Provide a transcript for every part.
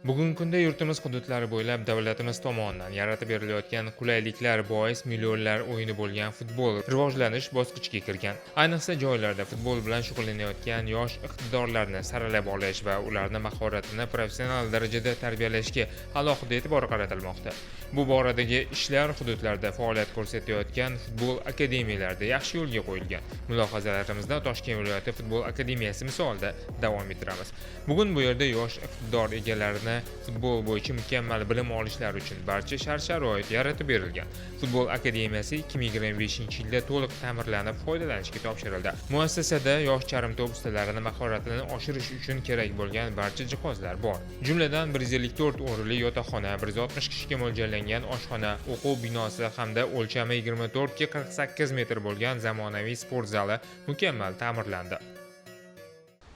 Bugungi kunda yurtimiz hududlari bo'ylab davlatimiz tomonidan yaratib berilayotgan qulayliklar bois millionlar o'yini bo'lgan futbol rivojlanish bosqichiga kirgan. Ayniqsa joylarda futbol bilan shug'ullanayotgan yosh iqtidorlarni saralab olish va ularni mahoratini professional darajada tarbiyalashga alohida e'tibor qaratilmoqda. Bu boradagi ishlar hududlarda faoliyat ko'rsatayotgan futbol akademiyalarida yaxshi yo'lga qo'yilgan. Mulohazalarimizni Toshkent viloyati futbol akademiyasi misolida davom ettiramiz. Bugun bu yerda yosh iqtidor egalarini futbol bo'yicha mukammal bilim olishlari uchun barcha shart-sharoit yaratib berilgan. Futbol akademiyasi 2025-yilda to'liq ta'mirlanib foydalanishga topshirildi. Muassasada yosh charm to'p ustalarini mahoratini oshirish uchun kerak bo'lgan barcha jihozlar bor. Jumladan 154 o'rinli yotoqxona, 160 kishiga mo'ljallangan oshxona, o'quv binosi hamda o'lchami 24 ga 48 metr bo'lgan zamonaviy sport zali mukammal ta'mirlandi.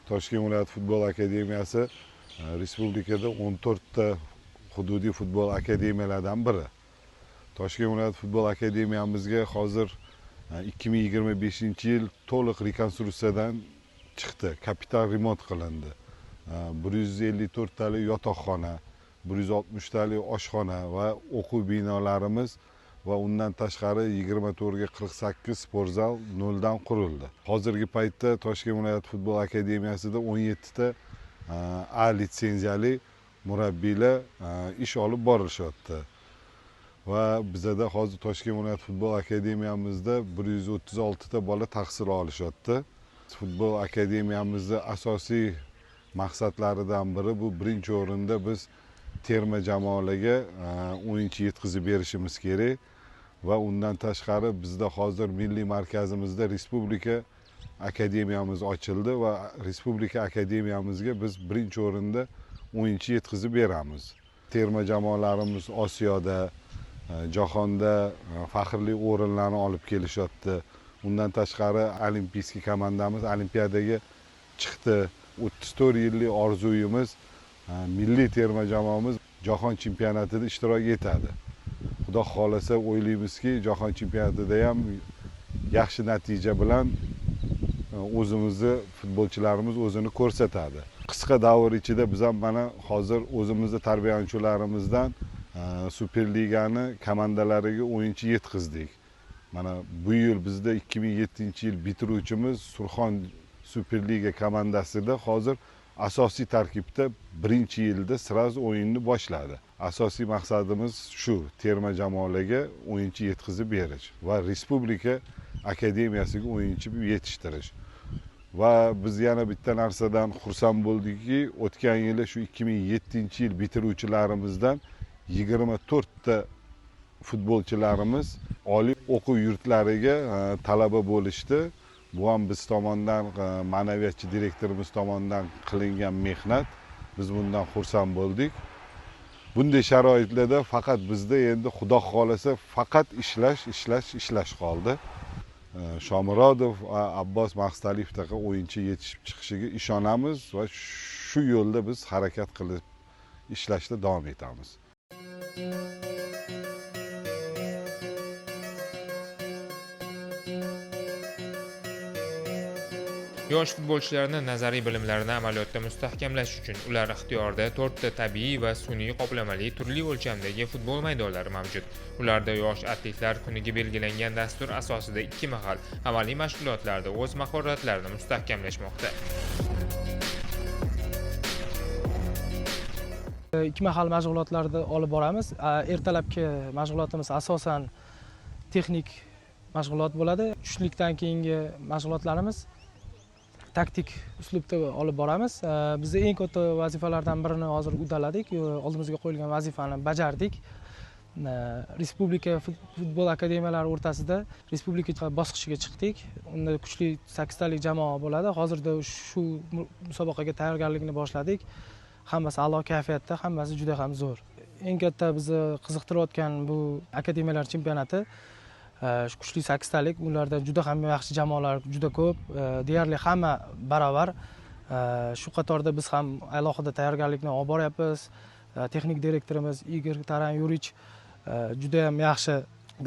Toshkent viloyat futbol akademiyasi respublikada 14 ta hududiy futbol akademiyalaridan biri. Toshkent viloyat futbol akademiyamizga hozir 2025-yil to'liq rekonstruksiyadan chiqdi, kapital remont qilindi. 154 talik yotoqxona, 160 talik oshxona va o'quv binolarimiz va undan tashqari 24 ga 48 sport zal noldan qurildi. Hozirgi paytda Toshkent viloyat futbol akademiyasida 17 ta A litsenziyali murabbiylar ish olib borishyapti. Va bizada hozir Toshkent viloyat futbol akademiyamizda 136 ta bola tahsil olishyapti. Futbol akademiyamizni asosiy maqsadlaridan biri bu birinchi o'rinda biz terma jamoalarga o'yinchi yetkazib berishimiz kerak va undan tashqari bizda hozir milliy markazimizda respublika akademiyamiz ochildi va respublika akademiyamizga biz birinchi o'rinda o'yinchi yetkazib beramiz. Terma jamoalarimiz Osiyoda, jahonda faxrli o'rinlarni olib kelishyapti. Undan tashqari olimpiyskiy komandamiz olimpiadaga chiqdi. 34 yillik orzuyimiz milliy terma jamoamiz jahon chempionatida ishtirok etadi. Xudo xohlasa o'ylaymizki, jahon chempionatida ham yaxshi natija bilan o'zimizni futbolchilarimiz o'zini ko'rsatadi. Qisqa davr ichida biz ham mana hozir o'zimizni tarbiyalanuvchilarimizdan Superligani komandalariga o'yinchi yetkazdik. Mana bu yil bizda 2007-yil bitiruvchimiz Surxon Superliga komandasida hozir asosiy tarkibda birinchi yilda sразу o'yinni boshladi. Asosiy maqsadimiz shu terma jamoalarga o'yinchi yetkazib berish va respublika akademiyasiga o'yinchi yetishtirish. Va biz yana bitta narsadan xursand bo'ldikki, o'tgan yili shu 2007-yil bitiruvchilarimizdan 24 ta futbolchilarimiz oliy o'quv yurtlariga talaba bo'lishdi. Bu ham biz tomondan, ma'naviyatchi direktorimiz tomonidan qilingan mehnat. Biz bundan xursand bo'ldik. Bunday sharoitlarda faqat bizda endi Xudo xohlasa faqat ishlash, ishlash, ishlash qoldi. Shomurodov va Abbos Maqstaliyevdaqa o'yinchi yetishib chiqishiga ishonamiz va shu yo'lda biz harakat qilib ishlashda davom etamiz. Yosh futbolchilarni nazariy bilimlarini amaliyotda mustahkamlash uchun ular ixtiyorida 4 ta tabiiy va sun'iy qoplamali turli o'lchamdagi futbol maydonlari mavjud. Ularda yosh atletlar kuniga belgilangan dastur asosida 2 mahal amaliy mashg'ulotlarda o'z mahoratlarini mustahkamlashmoqda. 2 mahal mashg'ulotlarni olib boramiz. Ertalabki mashg'ulotimiz asosan texnik mashg'ulot bo'ladi. Tushlikdan keyingi mashg'ulotlarimiz taktik uslubda olib boramiz. Biz eng katta vazifalardan birini hozir uddaladik. Oldimizga qo'yilgan vazifani bajardik. Respublika futbol akademiyalari o'rtasida respublika bosqichiga chiqdik. Unda kuchli 8 talik jamoa bo'ladi. Hozirda shu musobaqaga tayyorgarlikni boshladik. Hammasi a'lo kayfiyatda, hammasi juda ham zo'r. Eng katta bizni qiziqtirayotgan bu akademiyalar chempionati, shu kuchli 8 talik, ularda juda ham yaxshi jamoalar juda ko'p, deyarli hamma barobar. Shu qatorda biz ham alohida tayyorgarlikni olib boryapmiz. Texnik direktorimiz Igor Taran Yurich juda ham yaxshi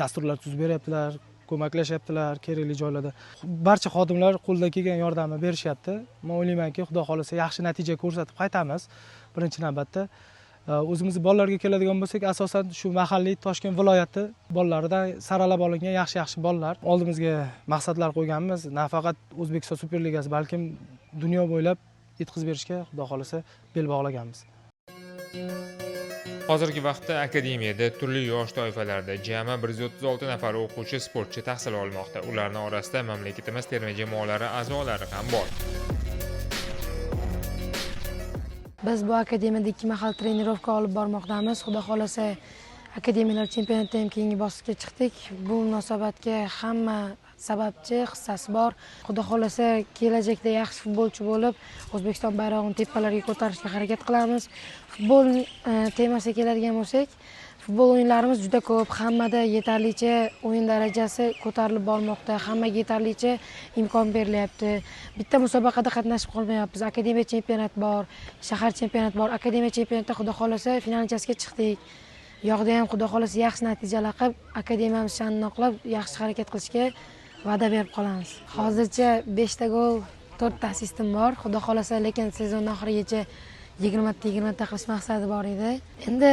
dasturlar tuzib beryaptilar, ko'maklashyaptilar kerakli joylarda. Barcha xodimlar qo'ldan kelgan yordamni berishyapti. Men o'ylaymanki, Xudo xohlasa yaxshi natija ko'rsatib qaytamiz. Birinchi navbatda O'zimizni bolalarga keladigan bo'lsak, asosan shu mahalliy Toshkent viloyati bolalaridan saralab olingan yaxshi-yaxshi bolalar. Oldimizga maqsadlar qo'yganmiz. Nafaqat O'zbekiston Superligasi, balkim dunyo bo'ylab yetkazib berishga Xudo xolasa bel bog'laganmiz. Hozirgi vaqtda akademiyada turli yosh toifalarida jami 136 nafar o'quvchi sportchi tahsil olmoqda. Ularning orasida mamlakatimiz terma jamoalari a'zolari ham bor. Biz bu akademiyada 2 mahal trenirovka olib bormoqdamiz. Xudo xolasa akademiyalar chempionatida ham keyingi bosqichga chiqdik. Bu munosabatga hamma sababchi hissasi bor. Xudo xolasa kelajakda yaxshi futbolchi bo'lib, O'zbekiston bayrog'ini tepalarga ko'tarishga harakat qilamiz. Futbol temasiga keladigan bo'lsak, futbol o'yinlarimiz juda ko'p, hammada yetarlicha o'yin darajasi ko'tarilib bormoqda, hammaga yetarlicha imkon berilyapti. Bitta musobaqada qatnashib qolmayapmiz. Akademiya chempionati bor, shahar chempionati bor. Akademiya chempionatida Xudo xolasa finalchasiga chiqdik. Yoqda ham Xudo xolasa yaxshi natijalar qilib, akademiyamiz sha'nini oqlab, yaxshi harakat qilishga va'da berib qolamiz. Hozircha 5 ta gol, 4 ta assistim bor. Xudo xolasa, lekin sezon oxirigacha 20 ta qilish maqsadi bor edi. Endi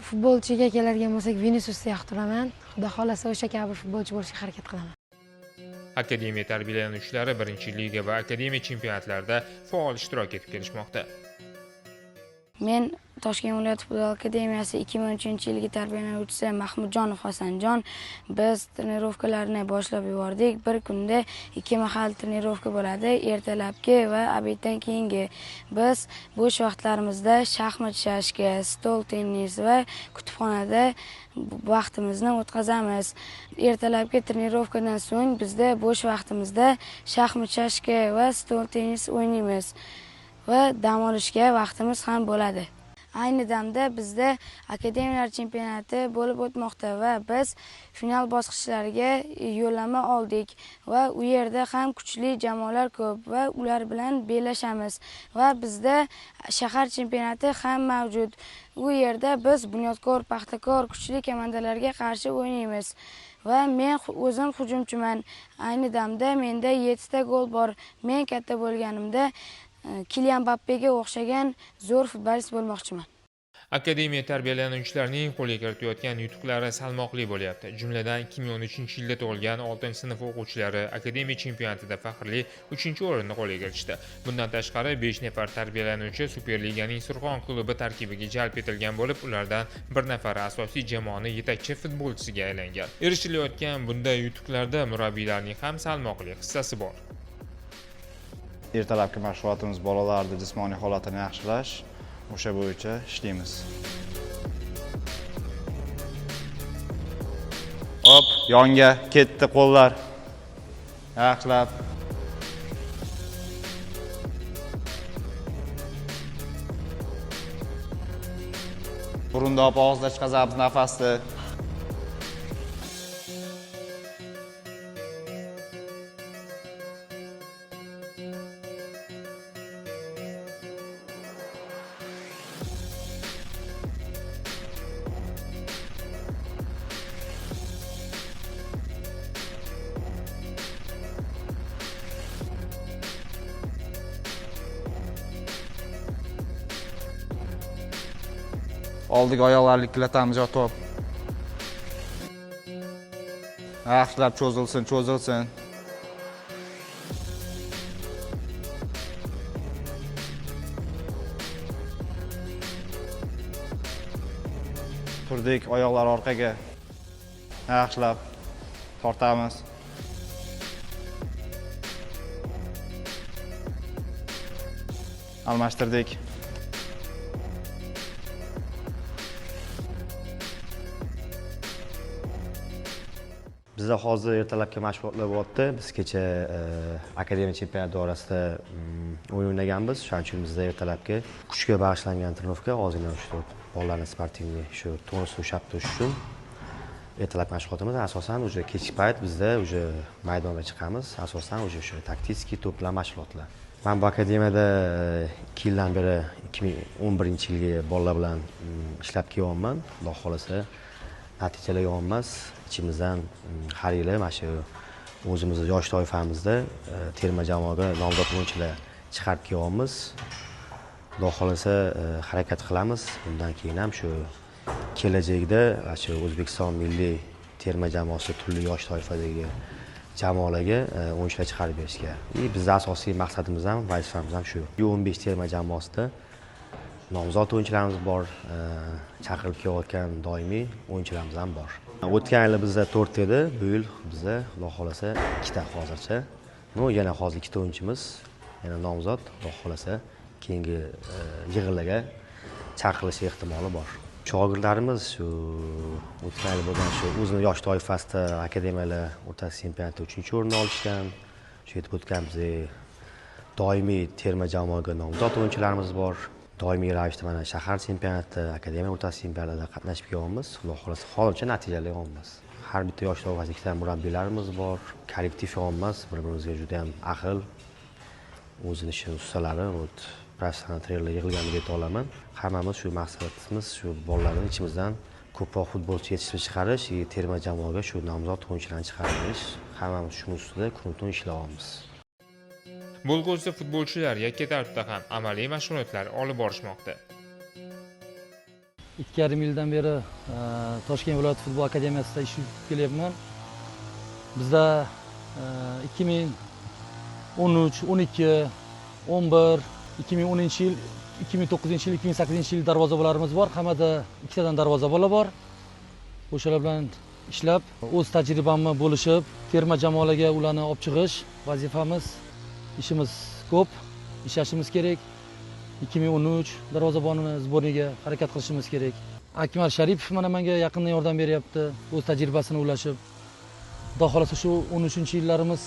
futbolchiga keladigan bo'lsak, Viniciusni yoqtiraman. Xudo xolasa o'sha kabi futbolchi bo'lishga harakat qilaman. Akademiya tarbiyalanuvchilari 1-liga va akademiya chempionatlarida faol ishtirok etib kelishmoqda. Men Toshkent viloyati futbol akademiyasi 2013-yilgi tarbiyalanuvchisi Mahmudjonov Hasanjon. Biz trenirovkalarni boshlab yubordik. Bir kunda 2 mahal trenirovka bo'ladi, ertalabki va obeddan keyingi. Biz bo'sh vaqtlarimizda shaxmat, shashka, stol tennis va kutubxonada vaqtimizni o'tkazamiz. Ertalabki trenirovkadan so'ng bizda bo'sh vaqtimizda shaxmat, shashka va stol tennis o'ynaymiz va dam olishga vaqtimiz ham bo'ladi. Ayni damda bizda akademiyalar chempionati bo'lib o'tmoqda va biz final bosqichlariga yo'llanma oldik va u yerda ham kuchli jamoalar ko'p va ular bilan bellashamiz va bizda shahar chempionati ham mavjud. U yerda biz Bunyodkor, Paxtakor kuchli komandalarga qarshi o'ynaymiz va men o'zim hujumchiman. Ayni damda menda 7 ta gol bor. Men katta bo'lganimda Kilian Mbappega o'xshagan zo'r futbolist bo'lmoqchiman. Akademiya tarbiyalanuvchilarining qo'lga kiritayotgan yutuqlari salmoqli bo'lyapti. Jumladan 2013-yilda tug'ilgan 6-sinf o'quvchilari akademiya chempionatida faxrli 3-o'rinni qo'lga kiritishdi. Bundan tashqari 5 nafar tarbiyalanuvchi Superliganing Surxon klubi tarkibiga jalb etilgan bo'lib, ulardan bir nafari asosiy jamoaning yetakchi futbolchisiga aylangan. Erishilayotgan bunday yutuqlarda murabbiylarning ham salmoqli hissasi bor. Ertalabki mashg'ulotimiz bolalarning jismoniy holatini yaxshilash, o'sha bo'yicha ishlaymiz. Hop, yonga ketdi qo'llar. Yaxshilab. Burunda olib og'izda chiqazamiz nafasni. Oldiga oyoqlarni ikkilatamiz yotib. Yaxshilab cho'zilsin, cho'zilsin. Turdik, oyoqlar orqaga. Yaxshilab tortamiz. Almashtirdik. Bizda hozir ertalabki mashg'ulotlar bo'lyapti. Biz kecha akademiya chempionati doirasida o'yin o'ynaganmiz. Shuning uchun bizda ertalabki kuchga bag'ishlangan trenirovka, ozgina shu bolalarni sportivniy shu tonusni ushlab turish uchun ertalab mashg'ulotimiz asosan уже kechki payt bizda уже maydonga chiqamiz. Asosan уже shu taktik to'p bilan mashg'ulotlar. Men bu akademiyada 2 yildan beri 2011-yilgi bolalar bilan ishlab kelyapman. Xudo xolasa natijalar yomon emas. Ichimizdan har yili mana shu o'zimizni yosh toifamizda terma jamoaga nomzod o'yinchilar chiqarib kelyapmiz. Xudo xohlasa, harakat qilamiz. Bundan keyin ham shu kelajakda shu O'zbekiston milliy terma jamoasi turli yosh toifadagi jamoalarga o'yinchilar chiqarib berishga. И bizni asosiy maqsadimiz ham, vazifamiz ham shu. U15 terma jamoasida nomzod o'yinchilarimiz bor, chaqirib kelayotgan doimiy o'yinchilarimiz ham bor. O'tgan yili bizda 4 edi, bu yil bizda, Xudo xohlasa, 2ta hozircha. Ну, yana hozir 2ta o'yinchimiz yana nomzod, Xudo xohlasa, keyingi yig'inlarga chaqirilishi ehtimoli bor. Shogirdlarimiz shu o'tgan yil bo'lgan shu o'zini yosh toifasida akademiyalar o'rtasi chempionatida 3-o'rinni olishgan. Shu yetib o'tgan bizni doimiy terma jamoaga nomzod o'yinchilarimiz bor. Doimiy ravishda mana shahar chempionatida, akademiya o'rtasi chempionatida qatnashib kelyapmiz. Xudo xohlasa, hozircha natijali olamiz. Har bitta yosh toifasida ikkita murabbiylarimiz bor. Kollektiv yonmas, bir-birimizga juda ham ahil, o'zini ishini ustalari, вот professional trenerlar yig'ilgan deb ayta olaman. Hammamiz shu maqsadimiz, shu bolalarni ichimizdan ko'proq futbolchi yetishtirib chiqarish, terma jamoaga shu nomzod o'yinchilarni chiqarib berish. Hammamiz shuni ustida kun-tun ishlayapmiz. Bo'lg'usi futbolchilar yakka tartibda ham amaliy mashg'ulotlar olib borishmoqda. 2,5 yildan beri Toshkent viloyat futbol akademiyasida ish yuritib kelyapman. Bizda 2013, 12, 11, 2010 yil, 2009 yil, 2008 yil darvozabonlarimiz bor. Hammada ikkitadan darvozabonlar bor. O'shalar bilan ishlab, o'z tajribamni bo'lishib, terma jamoalarga ularni olib chiqish vazifamiz. Ishimiz ko'p, ishlashimiz kerak. 2013 darvozabonini сборный ga harakat qilishimiz kerak. Akmal Sharipov mana menga yaqindan yordam beryapti, o'z tajribasini ulashib. Xudo xohlasa, shu 13-yillarimiz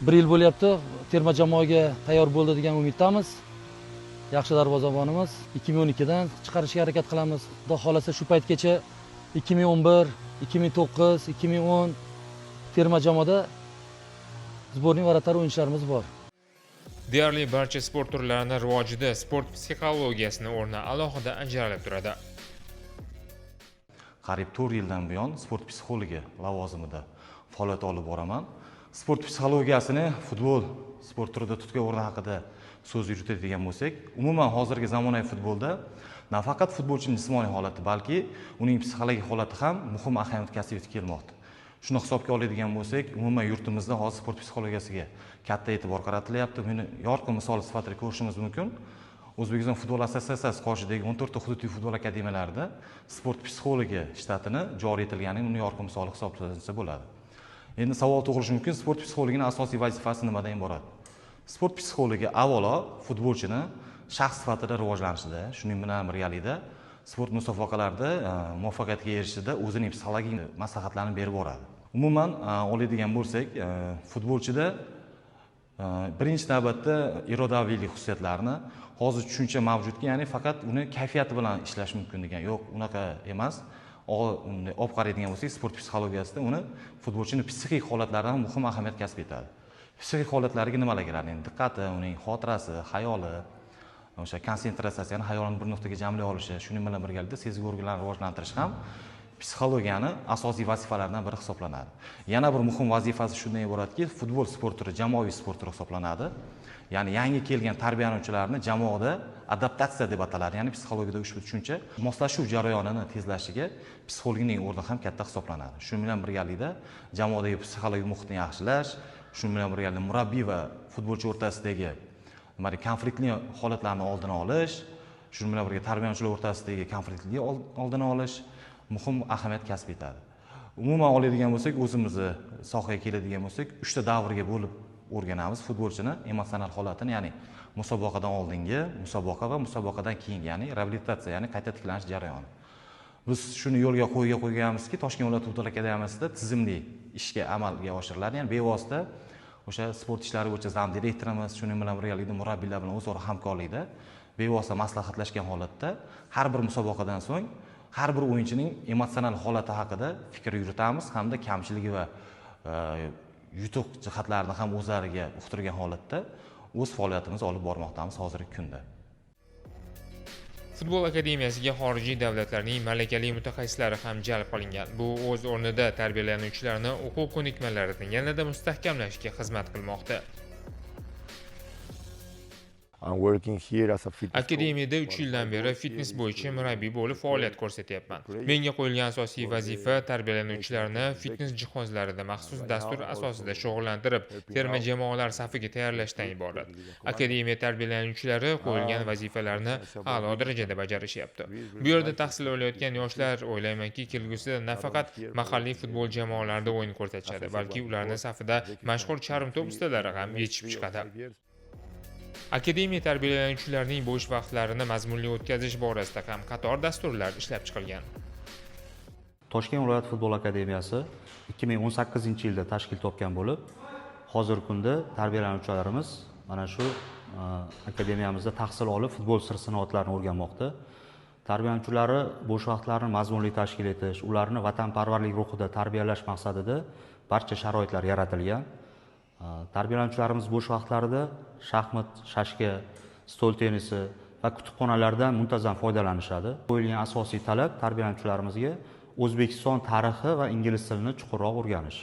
bir yil bo'lyapti, terma jamoaga tayyor bo'ldi degan umiddamiz. Yaxshi darvozabonimiz 2012 dan chiqarishga harakat qilamiz. Xudo xohlasa, shu paytgacha 2011, 2009, 2010 terma jamoada сборный вратарь o'yinchilarimiz bor. Deyarli barcha sport turlarini rivojida sport psixologiyasini o'rni alohida ajralib turadi. Qariyb 4 yildan buyon sport psixologi lavozimida faoliyat olib boraman. Sport psixologiyasini futbol sport turida tutgan o'rni haqida so'z yuritadigan bo'lsak, umuman hozirgi zamonaviy futbolda nafaqat futbolchining jismoniy holati, balki uning psixologik holati ham muhim ahamiyat kasb etib kelmoqda. Shuni hisobga oladigan bo'lsak, umuman yurtimizda hozir sport psixologiyasiga katta e'tibor qaratilyapti. Buni yorqin misol sifatida ko'rishimiz mumkin: O'zbekiston futbol assotsiatsiyasi qoshidagi 14 ta hududiy futbol akademiyalarida sport psixologi shtatini joriy etilgani uni yorqin misoli hisoblansa bo'ladi. Endi savol tug'ilishi mumkin: sport psixologini asosiy vazifasi nimadan iborat? Sport psixologi avvalo futbolchini shaxs sifatida rivojlanishida, shuning bilan birgalikda sport musobaqalarida muvaffaqiyatga erishishida o'zining psixologik maslahatlarini berib boradi. Umuman oladigan bo'lsak, futbolchida birinchi navbatda irodaviylik xususiyatlarini, hozir tushuncha mavjudki, ya'ni faqat uni kayfiyati bilan ishlash mumkin degan, yo'q, unaqa emas. Unday olib qaraydigan bo'lsak, sport psixologiyasida uni futbolchini psixik holatlari ham muhim ahamiyat kasb etadi. Psixik holatlariga nimalar kiradi? Endi diqqati, uning xotirasi, xayoli, o'sha konsentratsiyasi, ya'ni xayolini bir nuqtaga jamlay olishi, shuning bilan birgalikda sezgi organlarini rivojlantirish ham psixologiyani asosiy vazifalaridan biri hisoblanadi. Yana bir muhim vazifasi shundan iboratki, futbol sport turi jamoaviy sport turi hisoblanadi. Ya'ni yangi kelgan tarbiyalanuvchilarni jamoada adaptatsiya deb ataladi, ya'ni psixologiyada ushbu tushuncha moslashuv jarayonini tezlashiga psixologning o'rni ham katta hisoblanadi. Shu bilan birgalikda jamoadagi psixologik muhitni yaxshilash, shu bilan birgalikda murabbiy va futbolchi o'rtasidagi nima deydi, konfliktli holatlarni oldini olish, shu bilan birga tarbiyalanuvchilar o'rtasidagi konfliktli oldini olish muhim ahamiyat kasb etadi. Umuman oladigan bo'lsak, o'zimizni sohaga keladigan bo'lsak, uchta davrga bo'lib o'rganamiz futbolchini emotsional holatini, ya'ni musobaqadan oldingi, musobaqa va musobaqadan keyingi, ya'ni reabilitatsiya, ya'ni qayta tiklanish jarayoni. Biz shuni yo'lga qo'yganmizki, Toshkent viloyat futbol akademiyasida tizimli ishga amalga oshiriladi, ya'ni bevosita o'sha sport ishlari bo'yicha зам direktorimiz, shuning bilan birgalikda murabbiylar bilan o'zaro hamkorlikda bevosita maslahatlashgan holatda har bir musobaqadan so'ng har bir o'yinchining emotsional holati haqida fikr yuritamiz hamda kamchiligi va yutuq jihatlarini ham o'zlariga uqtirgan holatda o'z faoliyatimizni olib bormoqdamiz hozirgi kunda. Futbol akademiyasiga xorijiy davlatlarning malakali mutaxassislari ham jalb qilingan. Bu o'z o'rnida tarbiyalanuvchilarni o'quv ko'nikmalarini yanada mustahkamlashga xizmat qilmoqda. Akademiyada 3 yildan beri fitness bo'yicha murabbiy bo'lib faoliyat ko'rsatyapman. Menga qo'yilgan asosiy vazifa tarbiyalanuvchilarni fitness jihozlarida maxsus dastur asosida shug'ullantirib, terma jamoalar safiga tayyorlashdan iborat. Akademiya tarbiyalanuvchilari qo'yilgan vazifalarni a'lo darajada bajarishyapti. Bu yerda tahsil olayotgan yoshlar, o'ylaymanki, kelgusida nafaqat mahalliy futbol jamoalarida o'yin ko'rsatishadi, balki ularning safida mashhur charm to'p ustalari ham yetishib chiqadi. Akademiya tarbiyalanuvchilarining bo'sh vaqtlarini mazmunli o'tkazish borasida ham qator dasturlar ishlab chiqilgan. Toshkent viloyat futbol akademiyasi 2018-yilda tashkil topgan bo'lib, hozirgi kunda tarbiyalanuvchilarimiz mana shu akademiyamizda tahsil olib, futbol sir-sinoatlarini o'rganmoqda. Tarbiyalanuvchilari bo'sh vaqtlarini mazmunli tashkil etish, ularni vatanparvarlik ruhida tarbiyalash maqsadida barcha sharoitlar yaratilgan. Tarbiyalanuvchilarimiz bo'sh vaqtlarida shaxmat, shashka, stol tennisi va kutubxonalardan muntazam foydalanishadi. Qo'yilgan asosiy talab tarbiyalanuvchilarimizga O'zbekiston tarixi va ingliz tilini chuqurroq o'rganish.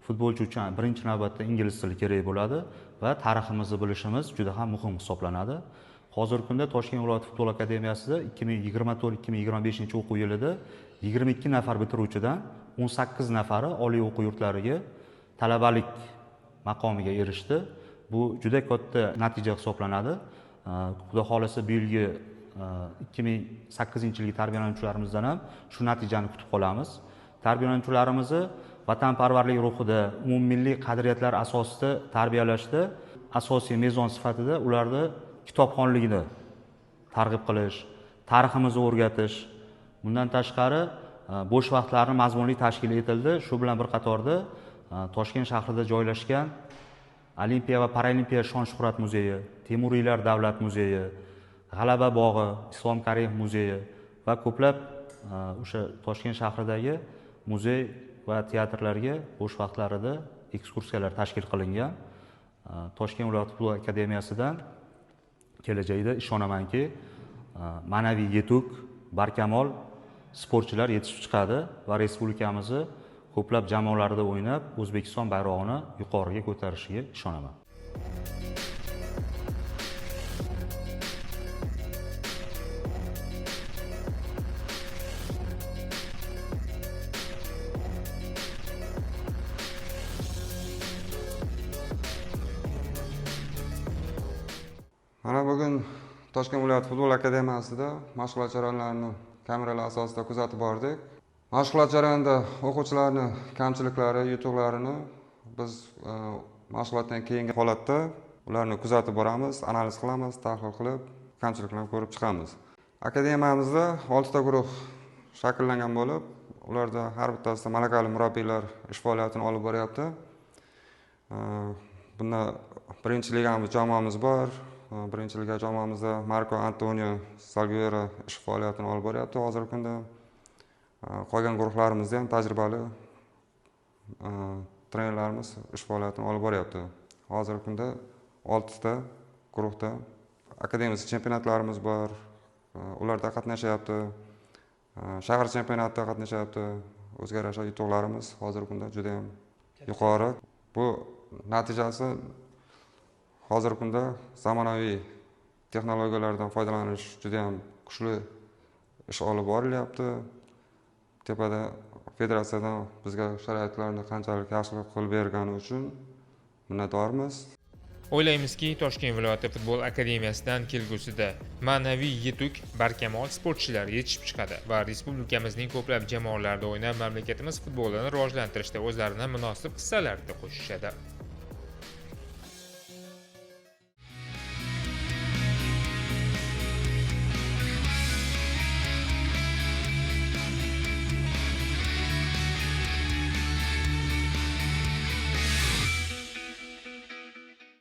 Futbolchi uchun birinchi navbatda ingliz tili kerak bo'ladi va tariximizni bilishimiz juda ham muhim hisoblanadi. Hozirgi kunda Toshkent viloyat futbol akademiyasida 2024-2025 o'quv yilida 22 nafar bitiruvchidan 18 nafari oliy o'quv yurtlariga talabalik maqomiga erishdi. Bu juda katta natija hisoblanadi. Xudo xolasa bu yilgi 2008-yilgi tarbiyalanuvchilarimizdan ham shu natijani kutib qolamiz. Tarbiyalanuvchilarimizni vatanparvarlik ruhida, umummilliy qadriyatlar asosida tarbiyalashda asosiy mezon sifatida ularni kitobxonligini targ'ib qilish, tariximizni o'rgatish, bundan tashqari bo'sh vaqtlarni mazmunli tashkil etildi. Shu bilan bir qatorda Toshkent shahrida joylashgan Olimpiya va Paralimpiya shon-shuhrat muzeyi, Temuriylar davlat muzeyi, G'alaba bog'i, Islom Karimov muzeyi va ko'plab o'sha Toshkent shahridagi muzey va teatrlarga bo'sh vaqtlarida ekskursiyalar tashkil qilingan. Toshkent viloyat futbol akademiyasidan kelajakda ishonamanki, ma'naviy yetuk, barkamol sportchilar yetishib chiqadi va respublikamizni ko'plab jamoalarda o'ynab, O'zbekiston bayrog'ini yuqoriga ko'tarishiga ishonaman. Mana bugun Toshkent viloyat futbol akademiyasida mashg'ulot jarayonlarini kameralar asosida kuzatib bordik. Mashg'ulot jarayonida o'quvchilarning kamchiliklari, yutuqlarini biz mashg'ulotdan keyingi holatda ularni kuzatib boramiz, analiz qilamiz, tahlil qilib, kamchiliklarni ko'rib chiqamiz. Akademiyamizda 6 ta guruh shakllangan bo'lib, ularda har bittasida malakali murabbiylar ish faoliyatini olib boryapti. Bunda birinchi ligamiz jamoamiz bor. Birinchi liga jamoamizda Marko Antonio Salguero ish faoliyatini olib boryapti hozirgi kunda. Qolgan guruhlarimizda ham tajribali trenerlarimiz ish faoliyatini olib boryapti. Hozirgi kunda 6 ta guruhda akademik chempionatlarimiz bor, ularda qatnashyapti. Shahar chempionatida qatnashyapti. O'zga yarasha yutuqlarimiz hozirgi kunda juda ham yuqori. Bu natijasi hozirgi kunda zamonaviy texnologiyalardan foydalanish juda ham kuchli ish olib borilyapti. Tepada federatsiyadan bizga sharoitlarni qanchalik yaxshi qilib bergani uchun minnatdormiz. O'ylaymizki, Toshkent viloyati futbol akademiyasidan kelgusida ma'naviy yetuk, barkamol sportchilar yetishib chiqadi va respublikamizning ko'plab jamoalarida o'ynab, mamlakatimiz futbolini rivojlantirishda o'zlarini munosib hissalarini qo'shishadi.